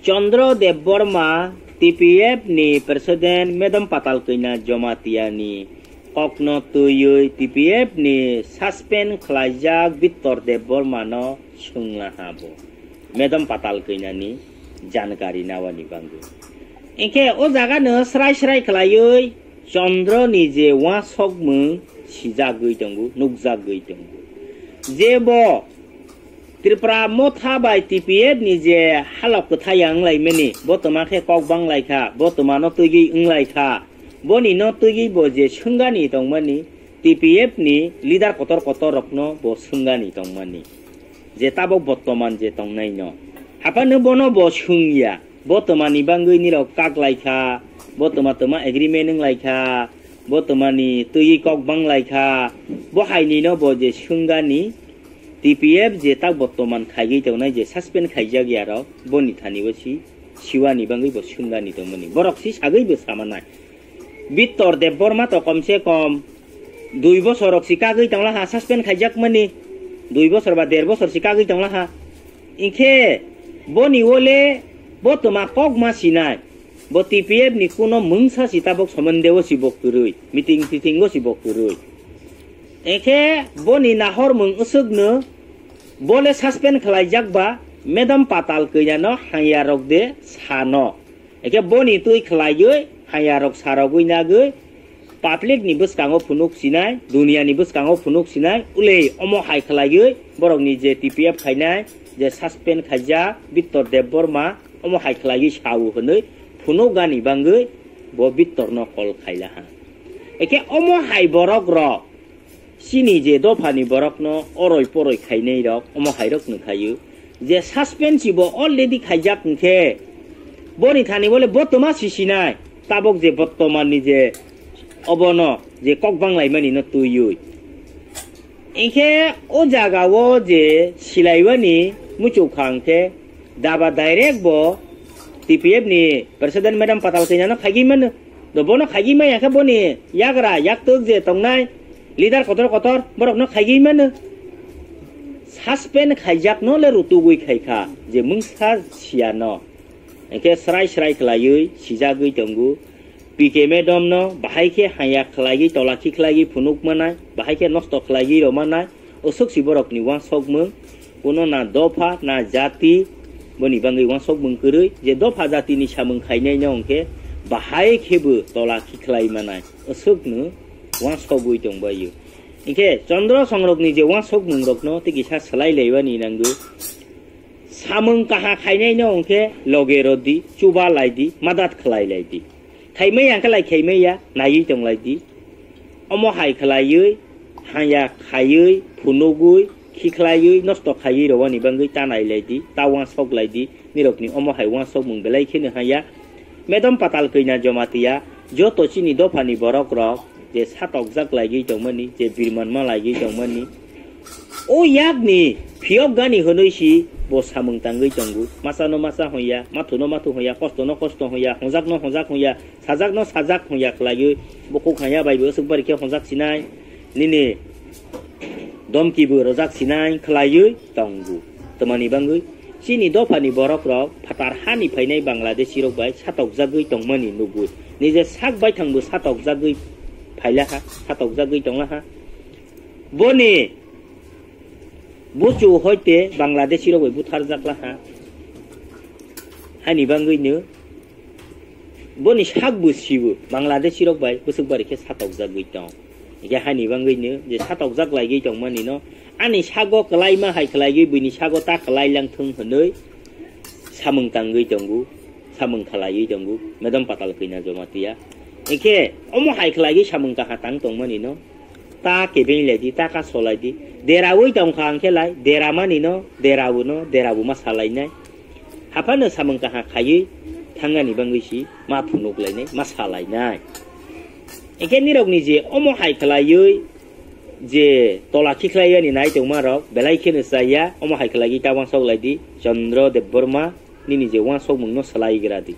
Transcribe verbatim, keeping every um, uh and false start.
Chandra Debbarma, T P F ni President Madam Patal Kanya Jamatia ni kokno twiwi T P F ni suspend khlaijak Bittor Debbarma no swnglaha bo. Madam Patal Kanya ni jankari nawani bangwi. Hinkhe o jaga no srai srai khlaiwi Chandra ni je uansukmung sijagwi tongo, nukjagwi tongo. Je bo Tripura Motha bai T P F ni je halok kwthai ya wnglaimani, bo twma khe kok banglaikha, bo twma no twigwi wnglaikha, boni no twigwi bo je swngani tongmani, T P F ni leader kotor kotor rokno bo swngani tongmani, je tabok bottoman je tongnai no. Haphano bono bo swngya, bo twmani bangwi nirok kaklaikha, bo twma twma agreement wnglaikha, bo twmani twiwi kok banglaikha, bo haini no bo je swngani, T P F je tak bottoman khaigwi tongnai je suspend khaijak yarok, boni thani bo si siwani bangwi bo swngani tongmani. Borok si sagwi bo samanai. Bittor Debbarma to kom se kom dui bosor rok si kagwi tonglaha suspend khaijakmani. Dui bosor ba der bosor si kagwi tonglaha. Hinkhe boni wole bo twma kok ma sinai. Bo T P F ni kuno mungsa si tabok somondeo si bo kwrwi. Meeting titingo si bo kwrwi. Hinkhe boni nahormung usukno bole suspend khlaijak ba Madam Patal Kanya no hanya rok de sano. Hinkhe boni twi khlaiwi hanya rok sarogwi nagwi public ni bwskango phunuk sinai, dunia ni bwskango phunuk sinai, ulei omo hai khlaiwi borok ni je T P F khainai, je suspend khaijak Bittor Debbarma, omo hai khlaiwi sao hwnwi phunuk gani bangwi bo Bittor no call khailaha. Hinkhe omo hai borok rok Chini je dophani borokno oroi poroi khainai rok omo hai rok nukhaio je suspend si bo already khaijak hinkhe boni thani bole bo twma sisinai tabok je bottoman ni je obono je kok banglaimani no twiwi. Hinkhe o jaga o je silaiwani muchuk kha hinkhe daba direct bo T P F ni President Madam Patal Kanya no khaigwi mano. Do bono khaigwi maya khe boni yagra yaktwk je tongnai leader kotor kotor borokno khaigwi mano. Suspend khaijakno le rutugwi khaikha je mungsa siyano. Hinkhe srai srai khlaiwi sijagwi tongo. P K Madam no bahai khe haya khlaiwi tola khikhlaiwi phunuk manai, bahai khe nosto khlaiwi rw manai. Oswk si borokni uansukmung, kuno na dopha na jati, boni bangwi uansukmung kwrwi, je dopha jatini samung khainaino hwnkhe bahai khebo tola khikhlai manai, oswkno uansugwi tongbaio. Hinkhe Chandra songrokni je uansukmungrokno tei kisa swlai laibani nangwi. Samung kaha khainaino hwnkhe loge rwdi, chuba laidi, madat khlai laidi. Khaimaya hwnkhe lai khaimaya, naiwi tong laidi. Omo hai khlaiwi, haya khaiwi, phunugwi, khikhlaiwi, nosto khaiwi rwani bangwi ta nai laidi, ta uansuk laidi, nirokni omo hai uansukmung belai kheno haya. Madam Patal Kanya Jamatia, joto chini dophani borokrok, je satokjak laiwi tongmani, je birmanma laiwi tongmani. O yakni phiyok gani hwnwi si bo samung tangwi tongo. Masa no masa hwnya, mathu no mathu hwnya, kosto no kosto hwnya, hwnjak no hwnjak hwnya, sajak no sajak hwnya khlaiwi. Bo kok hanya bai bo swk bari khe hwnjak sinai. Nini domki bo rwjak sinai khlaiwi tongo. Twmani bangwi chini dophani borokrok phatar hani phainai Bangladeshi rok bai satokjagwi tongmani nugwi. Nije sak baithang bo satokjagwi phailaha, satokjagwi tonglaha. Boni buchu hoite Bangladeshi rok bai butharjak laha. Hani bangwi no boni sak bo sibo Bangladeshi rok bai bwswk bari khe satokjagwi tong. Hingkhe hani bangwi no je satokjak laigwi tongmani no ani sago kwlaima hai khlaigwi buini sago ta kwlai lang thung hwnwi samung tangwi tongo, samung khlaiwi tongo, Madam Patal Kanya Jamatia. Hingkhe omo hai khlaigwi samung kaha tang tongmani no ta kebeng lai di, ta kaso lai di. Deraui tong kha hingkhe lai, deramani no, derabu no, derabu ma salainai. Haphano samung kaha khaiwi thangani bangwi si ma phunuk lainai, ma salainai. Hingkhe nirokni je omo hai khlaiwi je tola khikhlai yani nai tongma rok belai kheno chaya, omo hai khlaiwi ta uansuk lai di, Chandra Debbarma nini je uansukmung no salai gra di.